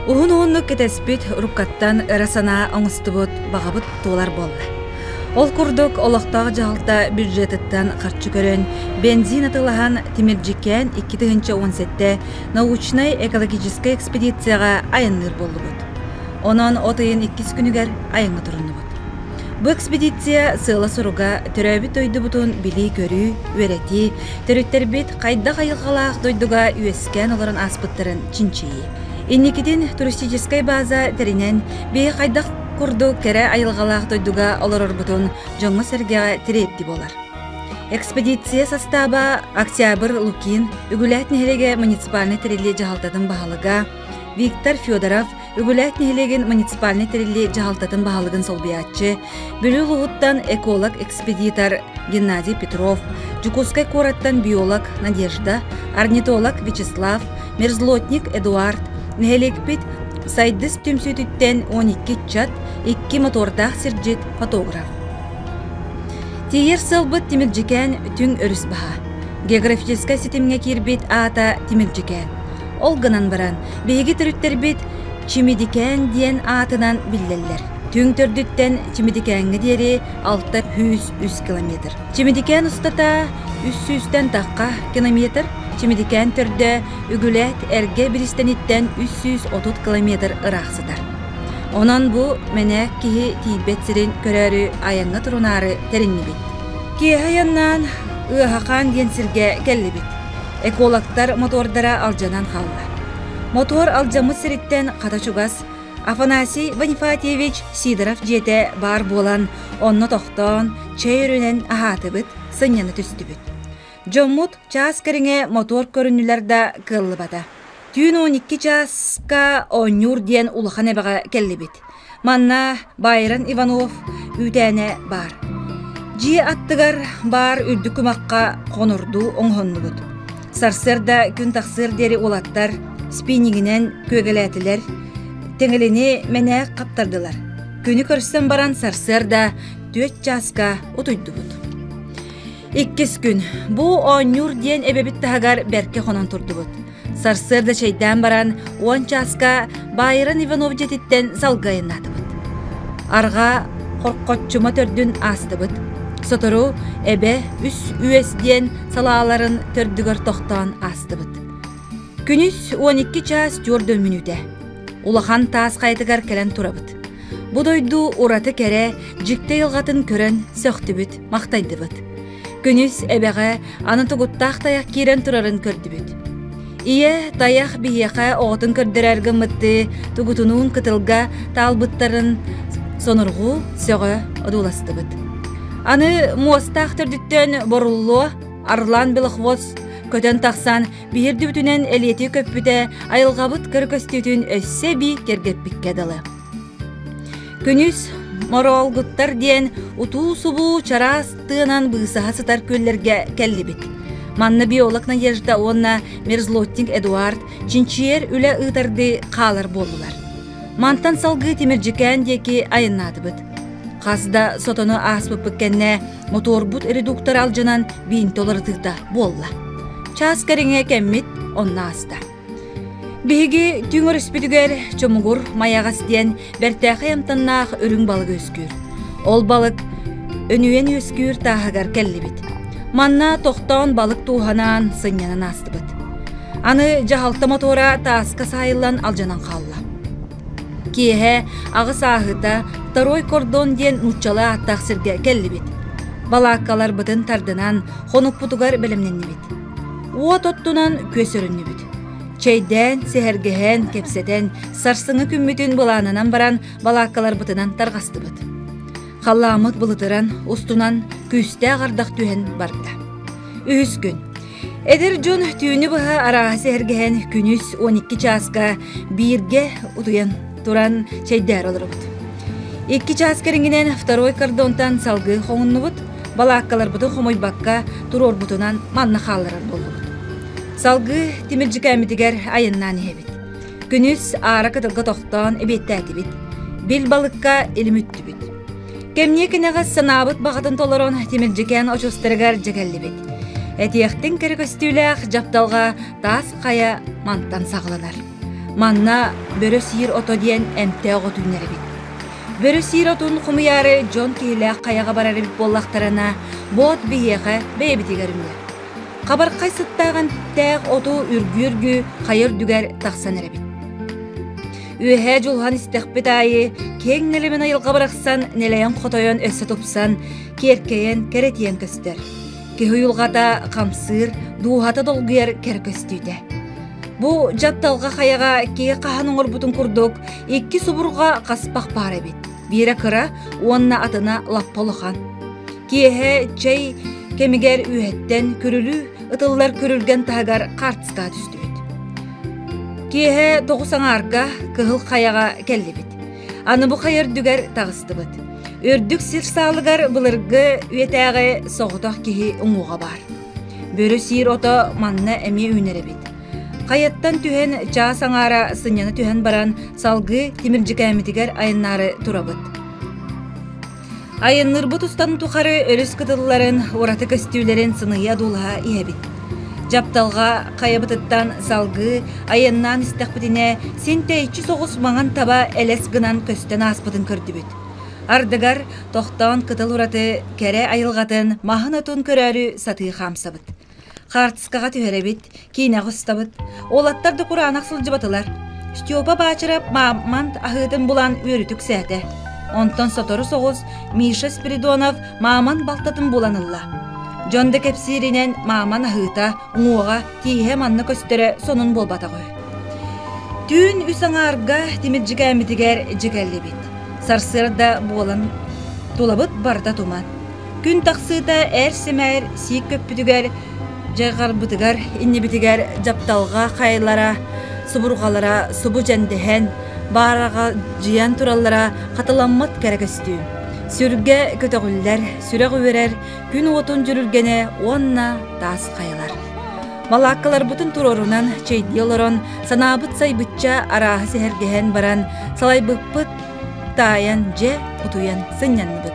Уһун-уһуннук кэтэспит уруккаттан ыра санаа оҥостубут баҕабыт туолар буолла. Ол курдук олохтоох дьаһалта бюджетыттан харчы көрөн, бензин атыылаһан Тимирдьикээн 2017 научнай экологическай экспедицияҕа айанныыр буоллубут. Онон от ыйын иккис күнүгэр айаҥҥа туруннубут. Бу экспедиция сыала-соруга төрөөбүт дойдубутун билии-көрүү, үөрэтии, төрүттэрбит хайдах айылҕалаах дойдуга үөскээн олорон ааспыттарын чинчийии. Инникитин туристическай база тэринэн, биһи хайдах курдук кэрэ айылҕалаах дойдуга олорорбутун дьоҥҥо-сэргэҕэ тириэрдии буолар. Экспедиция састааба Октябрь Лукин, Үгүлээт нэһилиэгэ муниципальнай тэриллии дьаһалтатын баһылыга, Виктор Федоров, Үгүлээт нэһилиэгин муниципальнай тэриллии дьаһалтатын баһылыгын солбуйааччы, Бүлүү улууһуттан эколог-экспедитор Геннадий Петров, Дьокуускай куораттан биолог Надежда, орнитолог Вячеслав, мерзлотник Эдуард, нэһилиэкпит Сайдыс түмсүүтүттэн 12 ыччат, икки мотордаах сирдьит, фотограф. Тиийэр сыалбыт Тимирдьикээн түҥ өрүс баһа. Географическай ситимҥэ киирбит аата Тимирдьикээн. Ол гынан баран, биһиги төрүттэрбит Чимидикээн диэн аатынан биллэллэр. Түҥ төрдүттэн Чимидикээҥҥэ диэри 603 километр. Чимидикээн устата үс сүүстэн тахха километр, Чимидикээн төрдө Үгүлээт эргэ бириистэниттэн 330 километр ыраах сытар. Онон бу мэнээк киһи тиийбэт сирин көрөөрү айаҥҥа турунаары тэриннибит. Киэһэ айаннаан Ыаһахаан диэн сиргэ кэллибит. Экологтар мотуордара алдьанан хаалла. Мотуор алдьаммыт сириттэн хата чугас Афанасий Бонифатьевич Сидоров дьиэтэ баар буолан, онно тохтоон, чэй өрүнэн аһаатыбыт, сынньана түстүбүт. Дьоммут чаас кэриҥэ мотуор көрүннүлэр да кыаллыбата. Түүн 12 чааска оонньуур диэн улахан эбэҕэ кэллибит. Манна Байрон Иванов үүтээнэ баар. Дьиэ аттыгар баар үрдүк кумахха хонордуу оҥоһуннубут. Сарсыарда күн тахсыар диэри уолаттар спиннигинэн күөгэлээтилэр, тэҥилини мэнээк хаптардылар. Күнү көрсөн баран сарсыарда түөрт чааска утуйдубут. Иккис күн. Бу оонньуур диэн эбэбит таһыгар бэркэ хонон турдубут. Сарсыарда чэйдээн баран, уон чааска Байрон Иванов дьиэтиттэн салгыы айаннаатыбыт. Арҕаа Хорхоччума төрдүн аастыбыт. Сотору эбэ үс үөс диэн салааларын төрдүгэр тохтоон аастыбыт. Күнүс 12 чаас түөрт мүнүүтэ. Улахан таас хайатыгар кэлэн турабыт. Бу дойду ураты кэрэ, дьикти айылҕатын көрөн сөхтүбүт, махтайдыбыт. Күнүс эбэҕэ аны тугуттаах тайах киирэн турарын көрдүбүт. Ийэ тайах биһиэхэ оҕотун көрдөрөр гыммыттыы тугутунуун кытылга таалбыттарын сонурҕуу сөҕө одууластыбыт. Аны муостаах төрдүттэн боруллуо Арлан Белохвоз көтөн тахсан биһирдибитинэн элиэтии көппүтэ айылҕабыт кэрэ көстүүтүн өссө эбии кэргэппиккэ дылы. Күнүс Мороолгуттар диэн утуу-субуу чараас тыанан быысаһа сытар күөллэргэ кэллибит. Манна биолог Надежда уонна мерзлотник Эдуард чинчийэр үлэ ыытардыы хаалар буоллулар. Мантан салгыы Тимирдьикээн диэки айаннаатыбыт. Хас да сотону ааспыппыт кэннэ мотуорбут редуктор алдьанан биинтэ уларытыыта буолла. Чаас кэриҥэ кэммит онно ааста. Биһиги түҥ өрүспүтүгэр Чомугур Майаҕас диэн бэртээхэй амтаннаах үрүҥ балык үөскүүр. Ол балык өнүйэн үөскүүр тааһыгар кэллибит. Манна тохтоон балык тууһанаан сынньанан аастыбыт. Аны дьаһалта мотуора тааска саайыллан алдьанан хаалла. Киэһэ аҕыс ааһыыта Второй кордон диэн нууччалыы ааттаах сиргэ кэллибит. Балааккаларбытын тардынан хонукпутугар бэлэмнэннибит. Уот оттунан күөс өрүннүбүт. Чэйдээн, сэһэргэһэн, кэпсэтэн, сарсыҥҥы күммүтүн былаанынан баран балааккаларбытынан тарҕастыбыт. Халлааммыт былытыран, устунан күүстээх ардах түһэн барда. Үһүс күн. Эдэр дьон түүнү быһа арааһы сэһэргэһэн күнүс 12 чааска бииргэ утуйан туран чэйдээр олоробут. Икки чаас кэриҥинэн второй кордонтан салгыы хоҥуннубут, балааккаларбытын хомуйбакка туруорбутунан манна хаалларар буоллубут. Салгыы Тимирдьикээммитигэр айаннаан иһэбит. Күнүс аара кытылга тохтоон эбиэттээтибит. Бил балыкка илим үттүбүт. Кэмниэ кэнэҕэс санаабыт баҕатын толорон Тимирдьикээн очуостарыгар дьэ кэллибит. Этиэхтин кэрэ көстүүлээх дьапталҕа таас хайа мантан саҕаланар. Манна бөрө сиир ото диэн эмтээх от үүнэр эбит. Бөрө сиир отун хомуйаары дьон киһилээх хайаҕа барар эбит буоллахтарына, бу от биһиэхэ бэйэбитигэр үүнэр. Хабархай сыттаах эмтээх оту үргүү-үргүү хайа үрдүгэр тахсан эрэбит. Үөһээ дьулуһан истэхпит аайы киэҥ нэлэмэн айылҕа барахсан нэлэйэн-хотойон өссө тупсан, киэркэйэн, кэрэтийэн көстөр. Киһи уйулҕата хамсыыр, дууһата долгуйар кэрэ көстүүтэ. Бу дьапталҕа хайаҕа киһи хаһан оҥорбутун курдук икки субурҕа хаспах баар эбит. Биирэ кыра уонна атына лаппа улахан. Киэһэ чэй кэмигэр үөһэттэн күрүлүү ытыллар күрүлгэн таһыгар хаартыскаҕа түстүбүт. Киэһэ 9 аҥаарга Кыһыл Хайаҕа кэллибит. Аны бу хайа үрдүгэр таҕыстыбыт. Үрдүк сир саалыгар былыргы үйэтээҕи соҕотох киһи уҥуоҕа баар. Бөрө сиир ото манна эмиэ үүнэр эбит. Хайаттан түһэн чаас аҥаара сынньана түһэн баран салгыы Тимирдьикээммитигэр айаннаары турабыт. Айанныырбыт устан тухары өрүс кытылларын ураты көстүүлэрин сыныйа дуулаһа иһэбит. Дьапталҕа хайабытыттан салгыы айаннаан истэхпитинэ син тэйиччи соҕус маҥан таба элэс гынан көстөн ааспытын көрдүбүт. Ардыгар тохтоон кытыл ураты кэрэ айылҕатын маһын-отун көрөөрү сатыы хаамсабыт. Хаартыскаҕа түһэрэбит, киинэҕэ устабыт. Уолаттар да кураанах сылдьыбатылар. Степа Баачырап мамонт аһыытын булан үөрүтүк сээтэ. Онтон сотору соҕус Миша Спиридонов мааман балтатын булан ылла. Дьон да кэпсииринэн мааман аһыыта, уҥуоҕа, тииһэ манна көстөрө сонун буолбатах үһү. Түүн 3 аҥаарга Тимирдьикээммитигэр дьикэллибит. Сарсыарда буолан тулабыт барыта туман. Күн тахсыыта ээр-сэмээр сиик көппүтүгэр, дьайҕарбытыгар, иннибитигэр дьапталҕа хайалара, субурҕалара субу дьэндэһэн, баараҕадьыйан тураллара хатыламмат кэрэ көстүү. Сүргэ көтөҕүллэр, сүрэх үөрэр, күн уотун дьүрүлгэнэ уонна таас хайалар. Балааккаларбытын туруорунан чэйдии олорон, санаабыт сайбычча арааһы сэһэргэһэн баран, салайбыппыт таайан дьэ утуйан сынньанныбыт.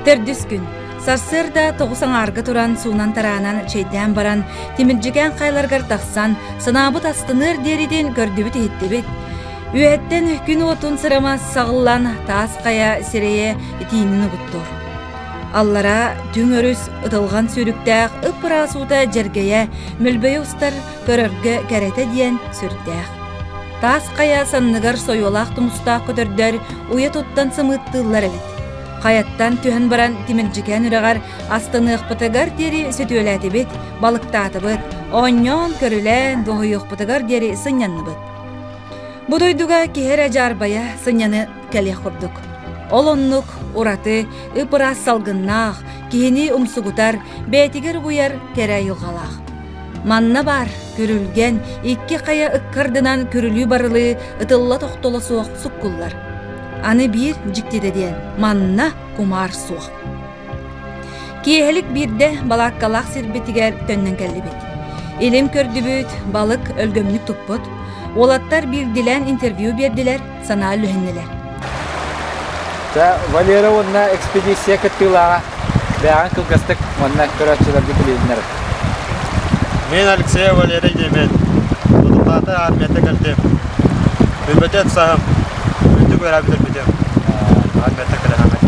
Төрдүс күн. Сарсыарда 9 аҥаарга туран суунан-тараанан чэйдээн баран, Тимирдьикээн хайаларыгар тахсан, санаабыт астыныар диэритин көрдүбүт-иһиттибит. Үөһэттэн күн уотун сырама саҕыллан, таас хайа сирэйэ итиинин угуттуур. Аллара түҥ өрүс ытылҕан сүүрүктээх ып-ыраас уута дьэргэйэ, мөлбөйө устар көрөргө кэрэтэ диэн сүрдээх. Таас хайа санныгар сойуолаах тумустаах көтөрдөр уйа туттан сымыыттыыллар эбит. Хайаттан түһэн баран Тимирдьикээн үрэҕэр астыныахпытыгар диэри сөтүөлээтибит, балыктаатыбыт, оонньоон-көрүлээн дуоһуйуохпутугар диэри сынньанныбыт. Бу дойдуга киһи эрэ дьаарбайа сынньаны кэлиэх курдук. Ол оннук ураты, ып-ыраас салгыннаах, киһини умсугутар, бэйэтигэр угуйар кэрэ айылҕалаах. Манна баар күрүлгэн, икки хайа ыккардынан күрүлүү-барылыы ытылла тохтоло суох суккуллар. Аны биир дьиктитэ диэн, манна кумаар суох. Киэһэлик биирдэ балааккалаах сирбитигэр төннөн кэллибит. Илим көрдүбүт, балык өлгөмнүк туппут. Уолаттар биирдилээн интервью биэрдилэр, санаа үллэһиннилэр. Валера уонна экспедиция кыттыылааҕа бэйэҕин кылгастык уонна көрөөччүлэргэ билиһиннэр. Мен Алексей Валерий диэмин. Тутулаата армията кэлтим. Билбэтет саһым. Үрдүк үөрэ бүтэрбитим. Армията кэлэһэммит.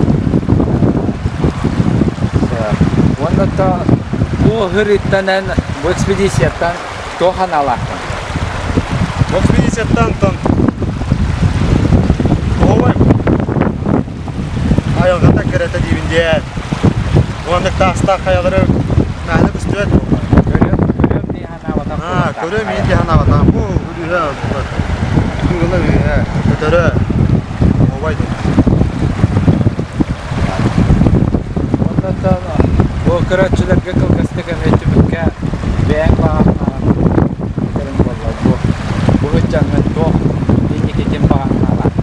Уонна то бу хырыттанан бу экспедицияттан туох аналааххын? Бу экспедицияттан тон Оой айылҕата кэрэтэ диибин диэн. Уонна таастаах хайалары мээнэ көстүбэт буолла. Көрүөм, көрүөм дии санаабатах. Аа, көрүөм дии санаабатах. Бу үрүһэ кыыла үһэ, көтөрө оһуобай дуу. Оннуттан бу көрөөччүлэргэ кылгастык эмиэ түмүккэ бэйэҥ баҕа этэрин буолла бу бу ыччаҥҥын туох инникитин баҕа санаалаах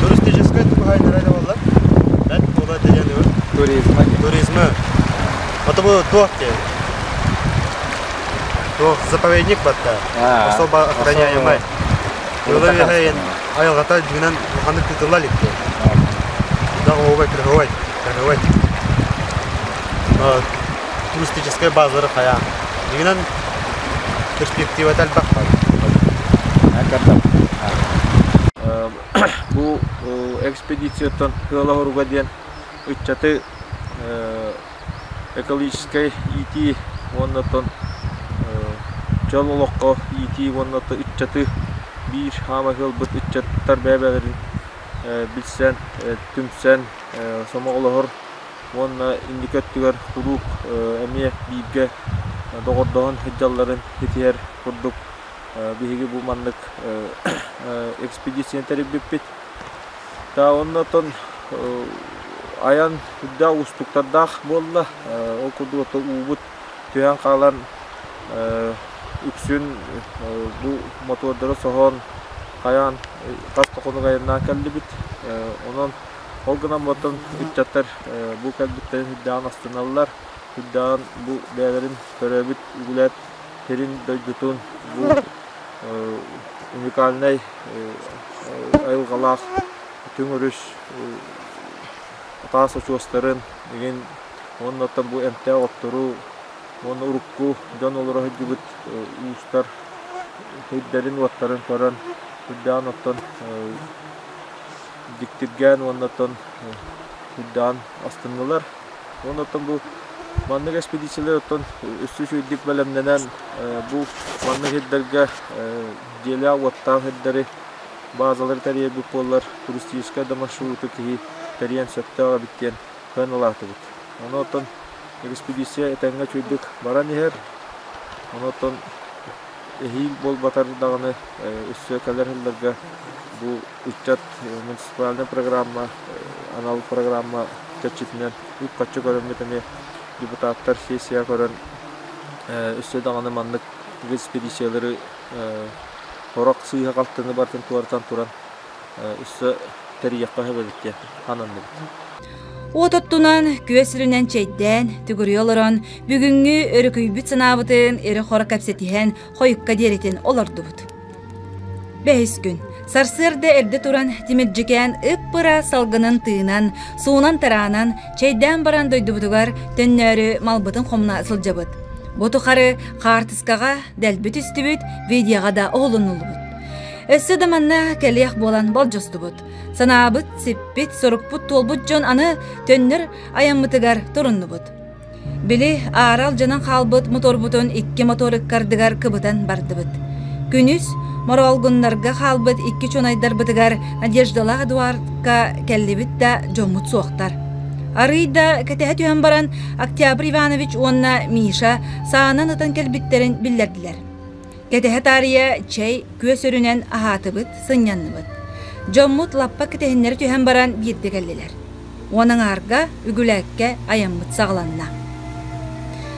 Туристическай туһайдара да буоллар, бэрт буола диэн туризма туризмы. Ото бу туох диэн? Туох заповедник батта. Особо охраняемый. Ыла үһэйин айылҕата дьиҥинэн улаханнык тыытылла илик диэн. Да оһуобай кыраһыабай, кыраһыабай. Туристическай базалары хайаан. Дьиҥинэн перспективата элбэх Бу экспедицияттан Кыала-Хоруга диэн ыччаты экологическай иитии уонна оттон дьол олоххо иитии уонна ыччаты биир хаама ыалбыт ыччаттар бэйэ-бэйэлэрин билсэн, түмсэн, сомоҕолоһор уонна инники өттүгэр куруук эмиэ бииргэ доҕордоһон сылдьалларын ситиһэр курдук биһиги бу маннык экспедицияны тэрийбиппит. Та онно оттон айан үрдээх уустуктардаах буолла. Ол курдук оттон уубут түһэн хаалан үксүн бу мотуордары соһон хайаан хас да хонук айаннаан кэллибит. Онон ол гынан оттон ыччаттар бу кэлбиттэрин үрдээҕин астыналлар. Үрдээҕин бу бэйэлэрин төрөөбүт үгүлээт сирин дойдутун бу уникальнай айылҕалаах түҥ өрүс таас очуостарын игин уонна оттон бу эмтээх оттору уонна урукку дьон олоро сылдьыбыт уустар сирдэрин-уоттарын көрөн үрдээн оттон дьиктиргээн уонна оттон үрдээн астыннылар. Уонна оттон бу маннык экспедициялар оттон өссө үчүгэйдик бэлэмнэнэн бу маннык сирдэргэ дьиэлээх-уоттаах сирдэри базалары тэрийэрбит буоллар туристическай да маршруту киһи тэрийэн сөптөөх эбит диэн кыан ылаатыбыт. Ону оттон экспедиция этэҥҥэ үчүгэйдик баран иһэр. Ону оттон эһиил буолбатар даҕаны өссө кэлэр сылларга бу ыччат муниципальнай программа анал программа чэрчитинэн үп-харчы көрөммүт эмиэ депутаттар сессия көрөн өссө даҕаны маннык экспедициялары сорох сыыһа-халтыны барытын туоратан туран өссө тэрийиэххэ сөп эбит диэн ананныбыт. Уот оттунан, күөс үрүнэн чэйдээн, түгүрүйэ олорон, бүгүҥҥү өрүкүйбүт санаабытын ирэ-хоро кэпсэтиһэн, хойукка диэритин олордубут. Бэһис күн. Сарсыарда эрдэ туран Тимирдьикээн ып-ыраас салгынын тыынан, суунан-тараанан, чэйдээн баран дойдубутугар төннөөрү малбытын хомуна сылдьабыт. Бу тухары хаартыскаҕа дэлби түстүбүт, видеоҕа да оһолунуллубут. Өссө да манна кэлиэх буолан болдьостубут. Санаабыт, сиппит, сорукпут туолбут дьон аны төннөр айаммытыгар туруннубут. Били аара алдьанан хаалбыт моторбутун икки мотор ыккардыгар кыбытан бардыбыт. Күнүс Мороолгуннарга хаалбыт икки чунайдарбытыгар Надеждалаах Эдуардка кэллибит да дьоммут суохтар. Арыый да кэтэһэ түһэн баран Октябрь Иванович уонна Миша саанан ытан кэлбиттэрин биллэрдилэр. Кэтэһэ таарыйа чэй күөс өрүнэн аһаатыбыт, сынньанныбыт. Дьоммут лаппа кэтэһиннэри түһэн баран биирдэ кэллилэр. Уон аҥаарга Үгүлээккэ айаммыт саҕаланна.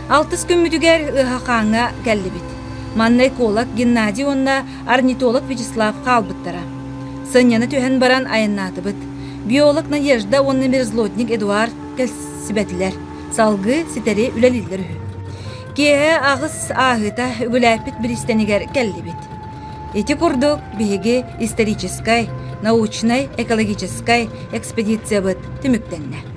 Алтыс күммүтүгэр Ыаһахааҥҥа кэллибит. Манна эколог Геннадий уонна орнитолог Вячеслав хаалбыттара. Сынньана түһэн баран айаннаатыбыт. Биолог Надежда уонна мерзлотник Эдуард кэлсибэтилэр. Салгыы ситэри үлэлииллэр үһү. Киэһэ аҕыс ааһыыта үгүлээппит бириистэнигэр кэллибит. Ити курдук биһиги историческай, научнай, экологическай экспедициябыт түмүктэннэ.